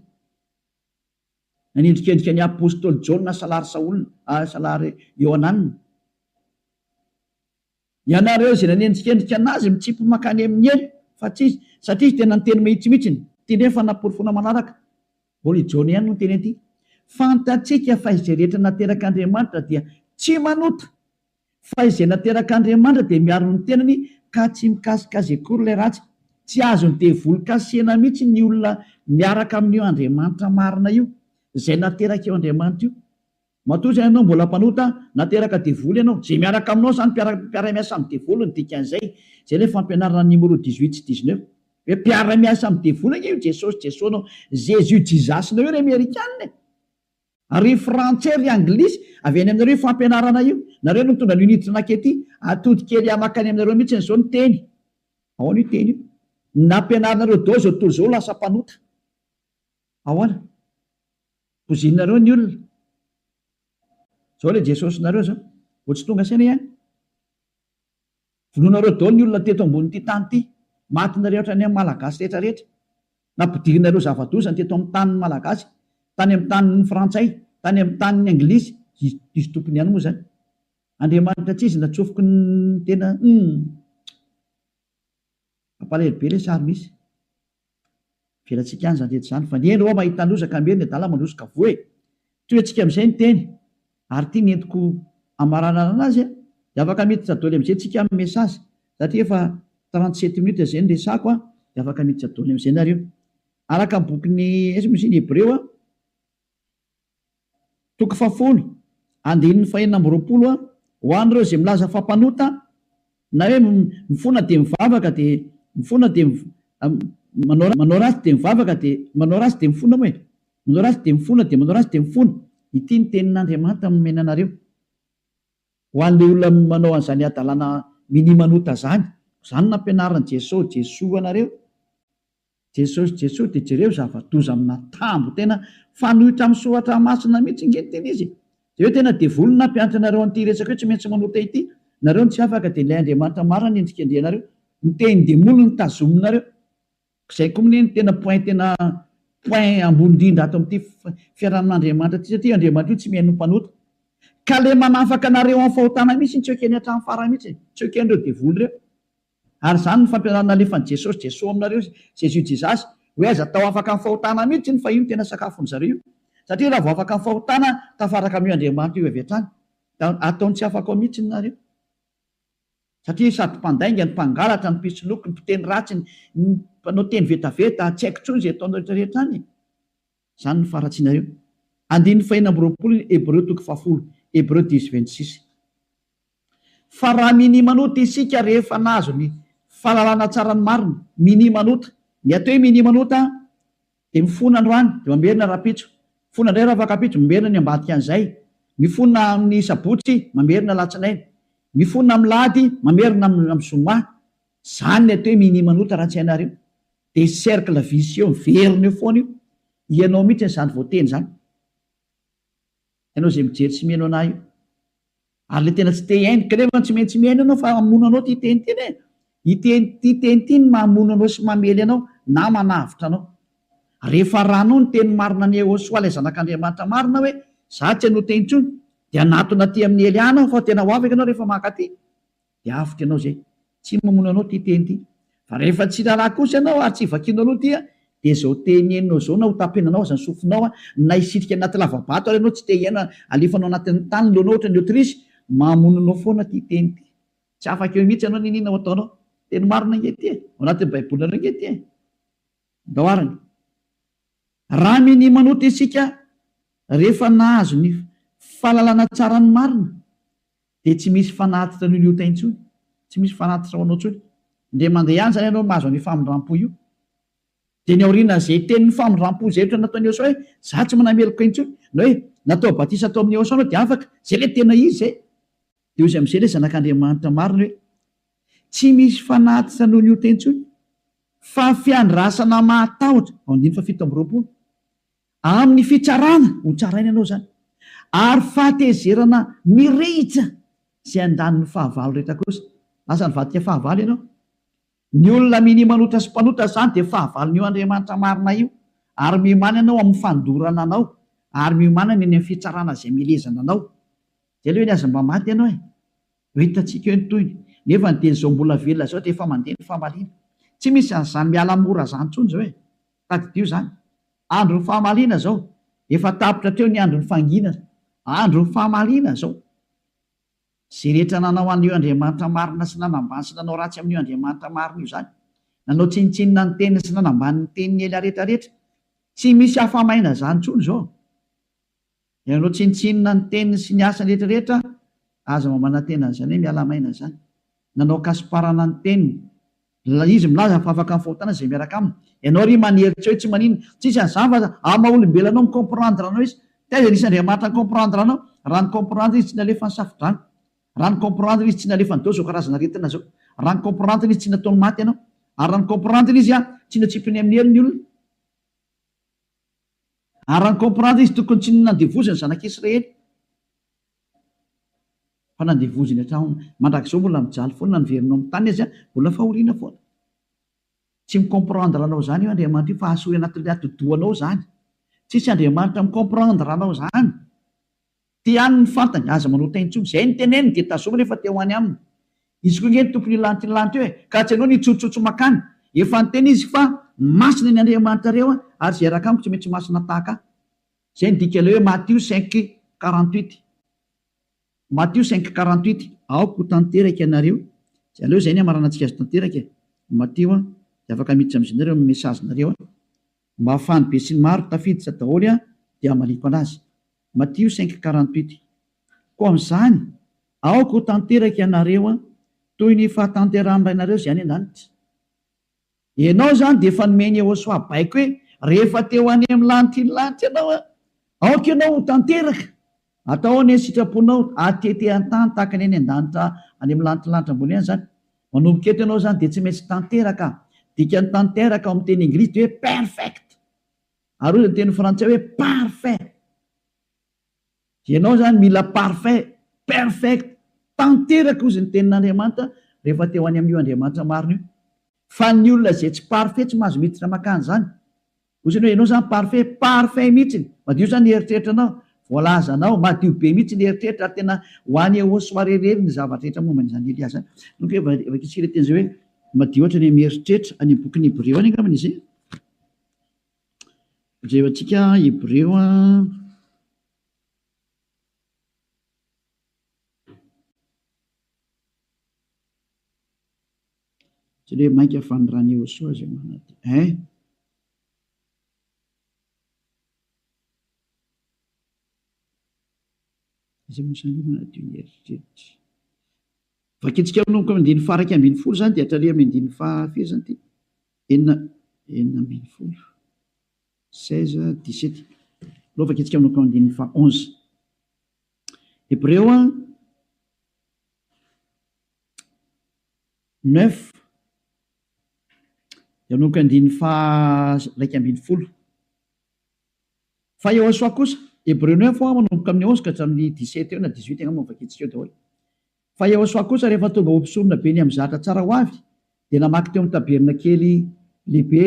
Nanendrikendrika ny apostoly Jaona salary Saola, salary Iohanana. Ianareo izay nanendrikendrika an'azy mitsipy mankany amin'ny helo, fa tsy izy, satria izy tena niteny mahitsy mihitsiny. Ity indray ny fanaporofoana manaraka. Mbola i Jaona ihany no niteny an'ity. Fantatsika fa izay rehetra naterak'Andriamanitra dia tsy manota, fa izay naterak'Andriamanitra dia miaro ny tenany ka tsy mikasika azy akory ilay ratsy. Tsy azon'ny devoly kasihina mihitsy ny olona miaraka amin'io Andriamanitra marina io, izay naterak'io Andriamanitra io. Matoa izay ianao mbola mpanota, nateraka devoly ianao. Izay miaraka aminao izany mpiara-miasa amin'ny devoly ny dikan'izay. Izay ilay fampianarana numéro dix-huit sy dix-neuf. Hoe mpiara-miasa amin'ny devoly ange io Jesosy Jesoa-nao, Jésus Jesus-nao io ry Amerikana e! Ary ry Frantsay ry Anglisy, avy any aminareo io fampianarana io. Nareo no nitondra an'io niditra nankety. Atody kely mankany aminareo mihitsy izao ny teny. Ahoana io teny io? Nampianarinareo daholo izao tontolo izao ho lasa mpanota. Ahoana? Pozinareo ny olona. Zao le Jesosinareo zao. Vao tsy tonga saina ihany. Vonoinareo daholo ny olona teto ambonin'ity tany ity. Matinareo hatrany amin'ny Malagasy rehetra rehetra. Nampidirinareo zava-doza ny teto amin'ny tanin'ny Malagasy, tany amin'ny tanin'ny Frantsay, tany amin'ny tanin'ny Anglisy, izy izy tompony ihany moa izany. Andriamanitra tsy izy natsofoky ny tena humm. Mampalahelo be ilay sary misy. Avelantsika any izany rehetra izany fa ny hendry hoa mahita loza ka miery ny adala mandroso ka voa e! Tohiantsika amin'izay ny teny ary ity ny entiko hamaranana anazy a! Dia afaka miditra doly amin'izay tsika amin'ny message satria efa 37 minutes izay ny resako a! Dia afaka miditra doly amin'izay nareo. Araka ny bokin'ny aiza moa izy iny Hebreo a! Toko fahafolo, andininy fahenina amby 20, Ho an'ireo izay milaza fa mpanota, na hoe mifona dia mivavaka dia mifona dia manao manao ratsy dia mivavaka dia manao ratsy dia mifona moa e! Manao ratsy dia mifona dia manao ratsy dia mifona. Ity ny tenin'Andriamanitra nomena anareo. Ho an'ilay olona manao an'izany hadalana minia manota izany. Izany no nampianarin'i Jesoa, Jesoa anareo. Jesosy Jesoa dia jereo zava-doza amina tambo tena fanohitra amin'ny soratra masina mihitsy nge ny tena izy e! Jereo tena devoly no nampianatra anareo an'ity resaka hoe tsy maintsy manota ity, nareo no tsy afaka dia ilay Andriamanitra marina no endrikendrehanareo, ny tenin-demoly no tazominareo, izay koa mne no tena point tena point ambony indrindra ato amin'ity fiarahamin'Andriamanitra ity satria Andriamanitra io tsy mihaino ny mpanota ka le manafaka anareo amin'ny fahotana mihitsy no tsy ekeny hatramin'ny farany mihitsy e! tsy eken'ireo devoly ireo. Ary izany no fampianarana alefan'i Jesosy, Jesoa aminareo, Jesus Jesus, hoe aza atao afaka amin'ny fahotana mihitsy iny fa io no tena sakafon'ny zareo io. Satria raha vao afaka amin'ny fahotana, tafaraka amin'io Andriamanitra io avy hatrany. Da ataony tsy afaka ao mihitsy nareo. Satria sady mpandainga, ny mpangalatra, ny mpisoloky, ny mpiteny ratsy, ny mpanao teny vetaveta, tsy haiko intsony izay ataonareo rehetra rehetra any e. Izany no faharatsianareo. Andininy fahenina amby 20 Hebreo toko fahafolo, Hebreu dix 26. Fa raha minia manota isika rehefa nahazo ny fahalalana tsara ny marina, minia manota. Ny atao hoe minia manota dia mifona androany dia mamerina rahampitso, mifona indray rahafakampitso, mamerina ny ambadika an'izay, mifona amin'ny sabotsy, mamerina alatsinainy, mifona amin'ny lahady, mamerina amin'ny zoma. Izany ny atao hoe minia manota raha tsy hainareo. Dia cercle vicieux miverina eo foana io. Ianao mihitsy izany voateny izany. Ianao izay mijery sy mihaino anah io. Ary le tena tsy te hihaino, kanefa tsy maintsy mihaino ianao fa hamono anao ity teny ity anie. Ity ity teny ity no mamono anao sy mamely anao na manavotra anao. Rehefa arahanao ny teny marina an'i Yehosua ilay zanak'Andriamanitra marina hoe za tsy hanota intsony dia hanatona aty amin'i Eliana aho fa tena ho afaka ianao rehefa mankaty. Dia avotra ianao izay. Tsy mamono anao ity teny ity. Fa rehefa tsy raharaha kosa ianao ary tsy vakianao aloha ity dia izao teny henonao izao na ho tapenanao aza ny sofinao na hisitrika anaty lava-bato ary ianao tsy te hihaino alefanao anatin'ny tany ny lohanao ohatran'ny autruche, mamono anao foana ity teny ity. Tsy afaka eo mihitsy ianao n'inon'inona ho ataonao. Teny marina ange ity e. Ao anatin'ny baibolinareo ange ity e. Ndao arany. Raha minia manota isika rehefa nahazo ny fahalalana tsara ny marina Dia tsy misy fanatitra noho ny ota intsony. Tsy misy fanatitra ho anao intsony. Indray mandeha ihany izany ianao mahazo an'io famindram-po io. Dia ny aorianan'izay tenin'ny famindram-po izay ohatra nataon'i Yehosua hoe, Izaho tsy manameloka intsony. Na hoe, natao batisa tao amin'i Yehosua anao dia afaka. Izay ilay tena izy izay. Dia hoy izy amin'izay ilay Zanak'Andriamanitra marina hoe, Tsy misy fanatitra noho ny ota intsony, fa fiandrasana mahatahotra. Ao andininy faha 27. Amin'ny fitsarana, ho tsaraina ianao izany, ary fahatezerana mirehitra izay handany ny fahavalo rehetra kosa. Lasa nivadika fahavalo ianao. Ny olona minia manota sy mpanota izany dia fahavalon'io Andriamanitra marina io, ary miomàna ianao amin'ny fandorana anao, ary miomàna ny any amin'ny fitsarana izay mielezana anao. Izay aloha eny aza mba maty ianao e! Ho hitantsika eo ny tohiny. Nefa ny dia izao mbola velona izao dia efa mandeha ny famaliana. Tsy misy an'izany miala mora izany intsony izao e! Tadidio izany. Andron'ny famaliana izao. Efa tapitra hatreo ny andron'ny fanginana. Andron'ny famaliana izao. Izay rehetra nanao an'io Andriamanitra marina sy nanambany sy nanao ratsy amin'io Andriamanitra marina io izany. Nanao tsinontsinona ny teniny sy nanambany ny tenin'i Elia rehetra rehetra. Tsy misy afa-maina izany intsony izao. Ianao tsinontsinona ny teniny sy ny asany rehetra rehetra, aza mba manantena an'izany hoe miala maina izany. Nanao kasiparana ny teniny. Izy milaza fa afaka amin'ny fahotana izay miaraka aminy. Ianao ry manery tsy hoe tsy maninona. Tsisy an'izany fa amin'ny maha olombelona anao mi-comprendre anao izy. Taiza nisy Andriamanitra ni-comprendre anao? Raha ni-comprendre izy tsy nalefa ny safo-drano. Raha ni-comprendre izy tsy nalefa ny dao izao karazana aretina izao. Raha ni-comprendre izy tsy nataony maty ianao. Ary raha ni-comprendre izy tsy natsipiny amin'ny helo ny olona. Ary raha ni-comprendre izy tokony tsy nandevoziny ny zanak'Israely fa nandevoziny hatramin'ny mandrakizao mbola mijaly foana na niverina ao amin'ny tany aza mbola fahoriana foana. Tsy mi-comprendre anao izany io Andriamanitra io fa asory anatin'ilay atidohanao izany. Tsisy Andriamanitra mi-comprendre anao izany. Ty ihany ny fantany, aza manota intsony. Izay ny teneniny dia tazomy rehefa te ho any aminy. Izy koa ange ny tompon'io lanitra io lanitra io e! Ka tsy ianao no hitsotsotsotso makany. Efa niteny izy fa masina ny Andriamanitrareo ary izay hiaraka amiko tsy maintsy masina tahaka ahy. Izay ny dikan'ilay hoe Matio 5, 48. Matio 5, 48, Aoka ho tanteraka ianareo. Aleo izay ny hamaranantsika azy tanteraka e! Matio a! Dia afaka miditra amin'izay nareo amin'ny message-nareo a! Mba hahafahan'ny besinimaro tafiditra daholo a! Dia hamaliako anazy. Matio 5, 48, Koa amin'izany, aoka ho tanteraka ianareo toy ny fahatanterahan'ny Rainareo izay any an-danitra. Ianao izany dia efa nomen'i Yehosua baiko hoe, rehefa te ho any amin'ny lanitry ny lanitra ianao, aoka ianao ho tanteraka. Atao anie ny sitraponao, aty ety an-tany tahaka ny any an-danitra any amin'ny lanitry ny lanitra ambony any izany. Manomboka eto ianao izany dia tsy maintsy tanteraka. Dikan'ny tanteraka ao amin'ny teny anglisy dia hoe perfect. Ary hoy ny teny frantsay hoe parfait. Ianao izany mila parfait, perfect, tanteraka hozy ny tenin'Andriamanitra rehefa te ho any amin'io Andriamanitra marina io. Fa ny olona izay tsy parfait tsy mahazo miditra makany izany. Hozy ny hoe ianao izany parfait, parfait mihitsiny, madio izany ny eritreritranao, voalazanao, madio be mihitsy ny eritreritra ary tena ho any Yehosua irery ny zavatra rehetra momba an'izany Elia izany. Donc vakintsika ilay teny izay hoe madio hatrany amin'ny eritreritra, any amin'ny bokin'ny Hebreo any angambany izy. Jerentsika Hebreo a. Tsy hoe mainka fa ny ran'i Yehosua izay manadio. Hein? Iza moa izany manadio ny eritreritra? Vakintsika manomboka amin'ny andininy faha 11 izany dia hatrany amin'ny andininy faha firy izany ity? Enina, 16, 16, 17. Aleo vakintsika manomboka amin'ny andininy faha 11. Hebreo 9 dia manomboka andininy faha 11. Fa Yehosua kosa, Hebreo 9 hoa manomboka amin'ny 11 ka hatramin'ny 17 eo na 18 angamba no vakintsika eo daholo. Fa Yehosua kosa rehefa tonga ho mpisorona be ny amin'ny zatra tsara ho avy dia namaky teo amin'ny tabernakely lehibe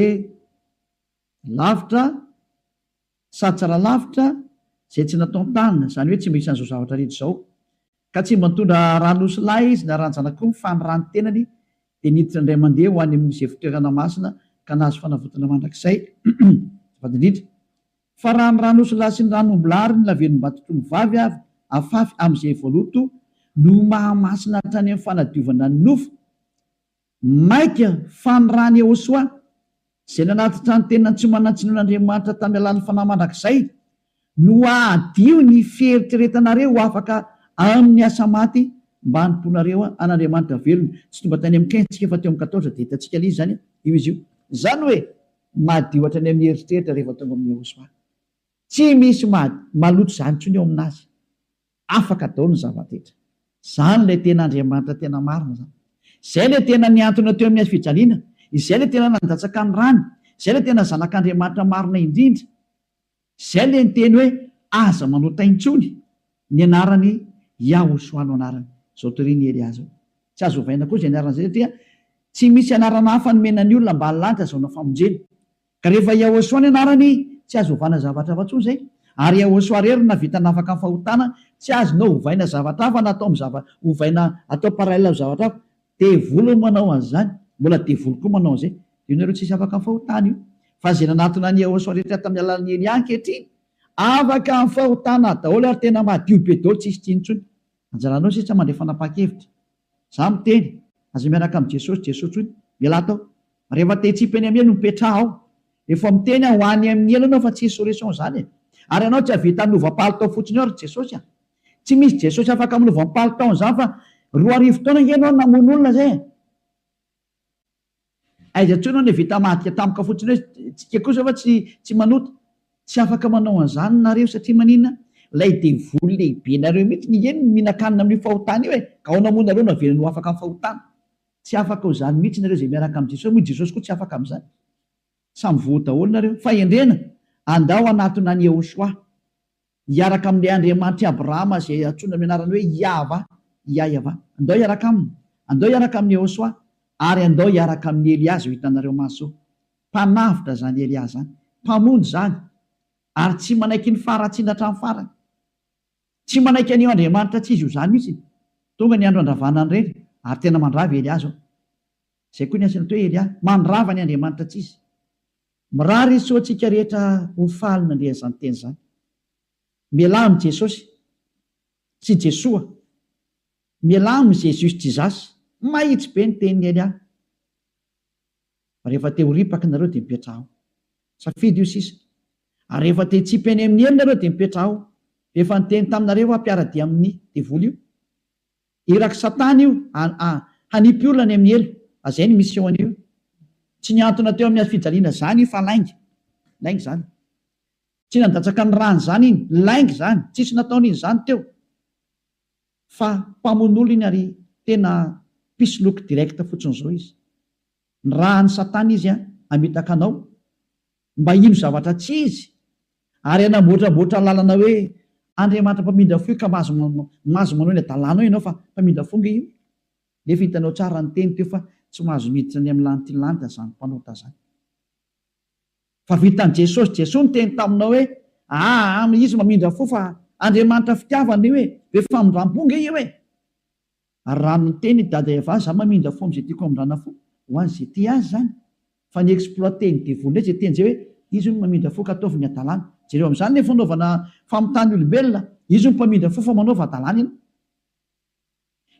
lavitra sady tsara lavitra izay tsy nataon-tanana, izany hoe tsy mba isan'izao zavatra rehetra izao. Ka tsy mba nitondra ran'osilahy izy na ran-janak'omby fa ny ran'ny tenany dia niditra indray mandeha ho any amin'izay fitoerana masina ka nahazo fanavotana mandrakizay. Azafady indrindra. Fa raha ny ran'osilahy sy ny ran'ombilahy ary ny lavenom-batotr'ombivavy avy afafy amin'izay voaloto no mahamasina hatrany amin'ny fanadiovana ny nofo, Mainka fa ny ran'i Yehosua, izay nanatitra ny tenany tsy manan-tsinoan'Andriamanitra tamin'ny alalan'ny Fanahy mandrakizay, no hahadio ny fieritreretanareo ho afaka amin'ny asa maty mba hanompoanareo an'Andriamanitra velona. Tsy tonga tany amin'ny 15 isika fa teo amin'ny 14 dia hitantsika ilay izy izany, io izy io. Izany hoe madio hatrany amin'ny eritreritra rehefa tonga amin'i Yehosua. Tsy misy maloto izany intsony eo aminazy. Afaka daholo ny zava-drehetra. Izany ilay tena Andriamanitra tena marina izany. Izay ilay tena nihantona teo amin'ny hazo fijaliana. Izay ilay tena nandatsaka ny rany. Izay ilay tena Zanak'Andriamanitra marina indrindra. Izay ilay niteny hoe aza manota intsony. Ny anarany Yahoshuah no anarany. Izao torian'i Elia izao. Tsy azo ovaina koa izay anarana izay satria tsy misy anarana hafa nomena ny olona ambany lanitra azahoana famonjena. Ka rehefa Yahoshuah ny anarany, tsy azo ovana zavatra hafa intsony izay. Ary Yahoshuah irery no nahavita nafaka ny fahotana, tsy azonao ovaina zavatra hafa na atao amin'ny zava, ovaina atao parallèle amin'ny zavatra hafa. Devoly no manao an'izany, mbola devoly koa manao an'izay. Io nareo tsisy afaka amin'ny fahotana io. Fa izay nanatona an'i Yahoshuah rehetra tamin'ny alalan'i Elia ankehitriny, afaka amin'ny fahotana daholo ary tena madio be daholo tsisy tsiny intsony. Anjaranao sisa mandray fanapahan-kevitra. Za miteny, aza miaraka amin'i Jesosy, Jesosy hoy, mialà tao. Rehefa te hitsipy any amin'ny helo, mipetraha ao. Efa miteny aho, ho any amin'ny helo ianao fa tsisy solution izany e. Ary ianao tsy hahavita hanova palitao fotsiny eo ry Jesosy a. Tsy misy Jesosy afaka manova ny palitao an'izany fa 2000 taona ange ianao namono olona izay e. Aiza intsony aho no vita madika tampoka fotsiny hoe tsika kosa fa tsy tsy manota. Tsy afaka manao an'izany nareo satria maninona? Ilay devoly lehibe nareo mihitsy nge no mihinan-kanina amin'io fahotana io e! Ka ahoana moa nareo no avelany ho afaka amin'ny fahotana? Tsy afaka ho izany mihitsy nareo izay miaraka amin'i Jesosy, moa i Jesosy koa tsy afaka amin'izany. Samy voa daholo nareo. Fahendrena, andao hanatona an'i Yehoshuah. Hiaraka amin'ilay Andriamanitr'i Abrahama izay antsoina amin'ny anarany hoe Iahvah, Iaiavah. Andao hiaraka aminy. Andao hiaraka amin'i Yehoshuah. Ary andao hiaraka amin'i Elia izao hitanareo maso izao. Mpanavotra izany Elia izany. Mpamonjy izany. Ary tsy manaiky ny faharatsiana hatramin'ny farany. Tsy manaiky an'io Andriamanitra tsy izy io izany mihitsy. Tonga ny andro handravana an'ireny, ary tena mandrava i Elia izao. Izay koa ny asany atao hoe Elia. Mandrava ny Andriamanitra tsy izy. Mirary soa antsika rehetra ho faly nandre an'izany teny izany. Mialà amin'i Jesosy sy Jesoa. Mialà amin'i Jesus Jesus. Mahitsy be ny tenin'i Elia. Fa rehefa te ho ripaka nareo dia mipetraha ao. Safidy io sisa. Ary rehefa te hitsipy any amin'ny helo nareo dia mipetraha ao. Efa niteny taminareo aho mpiara-dia amin'ny devoly io. Irak'i satana io hanipy olona any amin'ny helo. Azay ny mission an'io. Tsy nihantona teo amin'ny hazofijaliana zany io fa lainga. Lainga zany. Tsy nandatsaka ny rany zany iny. Lainga zany. Tsisy nataony iny zany teo. Fa mpamono olona iny ary tena mpisoloky direct fotsiny zao izy. Nirahan'i satana izy hamitaka anao mba hino zavatra tsy izy ary hanamboatramboatra lalana hoe Andriamanitra mpamindra fo io ka mahazo mahazo manao ny adalanao ianao fa mpamindra fo nge io. Nefa hitanao tsara ny teny teo fa tsy mahazo miditra any amin'ny lanity lanitra zany mpanota zany. Fa vitan'i Jesosy, Jesoa niteny taminao hoe aa izy mamindra fo fa Andriamanitra fitiavana io e, be famindrampo nge io e. Ary raha niteny i Dada Eva za mamindra fo amin'izay tiako hamindrana fo, ho an'izay tia azy izany. Fa ny exploiter-n'ny devoly indray izay teny izay hoe izy hono mamindra fo ka ataovy ny hadalana. Jereo amin'izany ny fanaovana famitahana olombelona, izy hono mpamindra fo fa manaova hadalana ianao.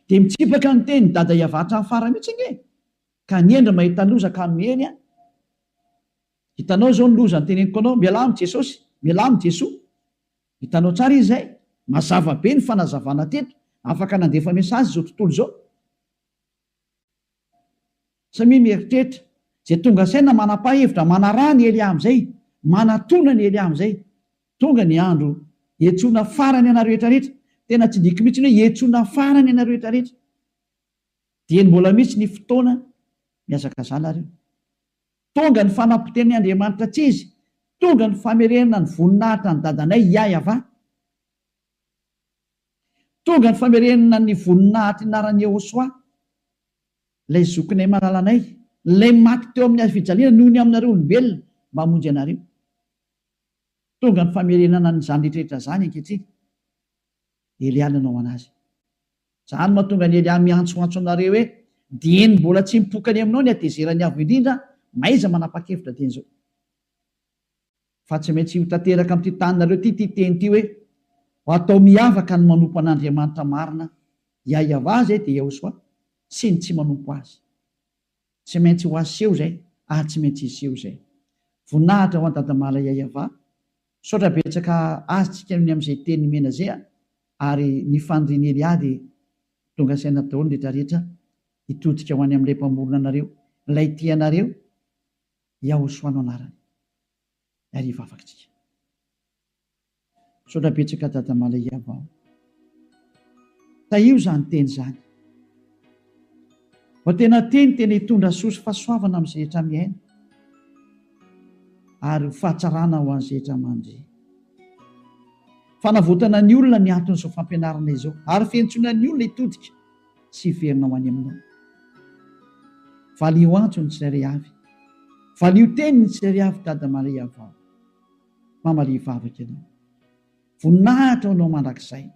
Dia mitsipaka ny tenin'i Dada Eva hatramin'ny farany mihitsy ange e! Ka ny hendry mahita loza ka miheny an! Hitanao izao ny loza noteneniko anao, mialà amin'i Jesosy, mialà amin'i Jesoa. Hitanao tsara izy izay? Mazava be ny fanazavana teto, afaka nandefa message izao tontolo izao. Samia mieritreritra, izay tonga saina manapahevitra manaraha ny Elia amin'izay, manatona ny Elia amin'izay. Tonga ny andro hiantsoana farany anareo rehetra rehetra, tena tsindriako mihitsy ny hoe hiantsoana farany anareo rehetra rehetra. Dieny mbola misy ny fotoana mihazakazaha nareo. Tonga ny fanapotehan'ny Andriamanitra tsy izy, tonga ny famerenana ny voninahitra ny dadanay Yahyav. Tonga ny famerenana ny voninahitry ny anaran'i Yehosua, ilay zokinay malalanay, ilay maty teo amin'ny hazo fijaliana noho ny aminareo olombelona mba hamonjy anareo. Tonga ny famerenana an'izany rehetra rehetra izany ankehitriny. Elia nanao anazy. Izany no mahatonga an'i Elia miantsoantso anareo hoe, Dieny mbola tsy mipoka any aminao ny hatezeran'ny Avo Indrindra, mahaiza manapa-kevitra dieny izao. Fa tsy maintsy ho tanteraka amin'ity taninareo ity ity teny ity hoe, Ho atao miavaka ny manompo an'Andriamanitra marina, Yahyav izay dia Yahoshuah, sy ny tsy manompo Azy. Tsy maintsy ho aseho izay ary tsy maintsy hiseho izay. Voninahitra ho an'i Dadamala Yahyav. Misaotra betsaka azy tsika noho ny amin'izay teny nomena zay a! Ary ny fanirian'i Elia dia tonga saina daholo ny rehetra rehetra hitodika ho any amin'ilay Mpamorona anareo, ilay tia anareo, Yahoshua no anarany. Ary hivavaka tsika. Misaotra betsaka Dada Malaiava o. Tahio izany teny izany. Mba tena teny tena hitondra soa sy fahasoavana amin'izay rehetra miaina ary ho fahatsarana ho an'izay rehetra mandre. Fanavotana ny olona ny anton'izao fampianarana izao ary fiantsoana ny olona hitodika sy hiverina ho any aminao. Valio antso ny tsirairay avy. Valio teny ny tsirairay avy Dada Maria vao. Mamalia vavaka ianao. Voninahitra ho anao mandrakizay.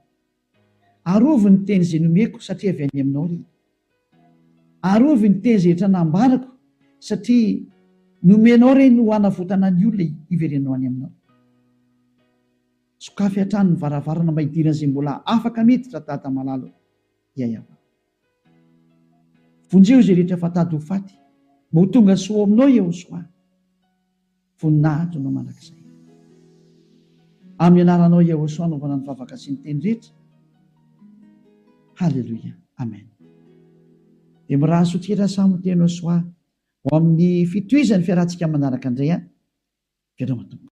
Arovy ny teny izay nomeko satria avy any aminao ry. Arovy ny teny izay rehetra nambarako satria nomenao ireny ho hanavotana ny olona hiverenao any aminao. Sokafy hatrany ny varavarana mba hidiran'izay mbola afaka miditra Dada malala o. Iaiava. Vonjeo izay rehetra fa tady ho faty mba ho tonga soa ao aminao Iehosoa. Voninahitra anao mandrakizay. Amin'ny anaranao Yahoshuah anaovana ny vavaka sy ny teny rehetra. Haleloia. Amen. Dia mirary soa tsika samy ho teny Yahoshuah ho amin'ny fitohizan'ny fiarahantsika manaraka indray an. Veloma tompoko.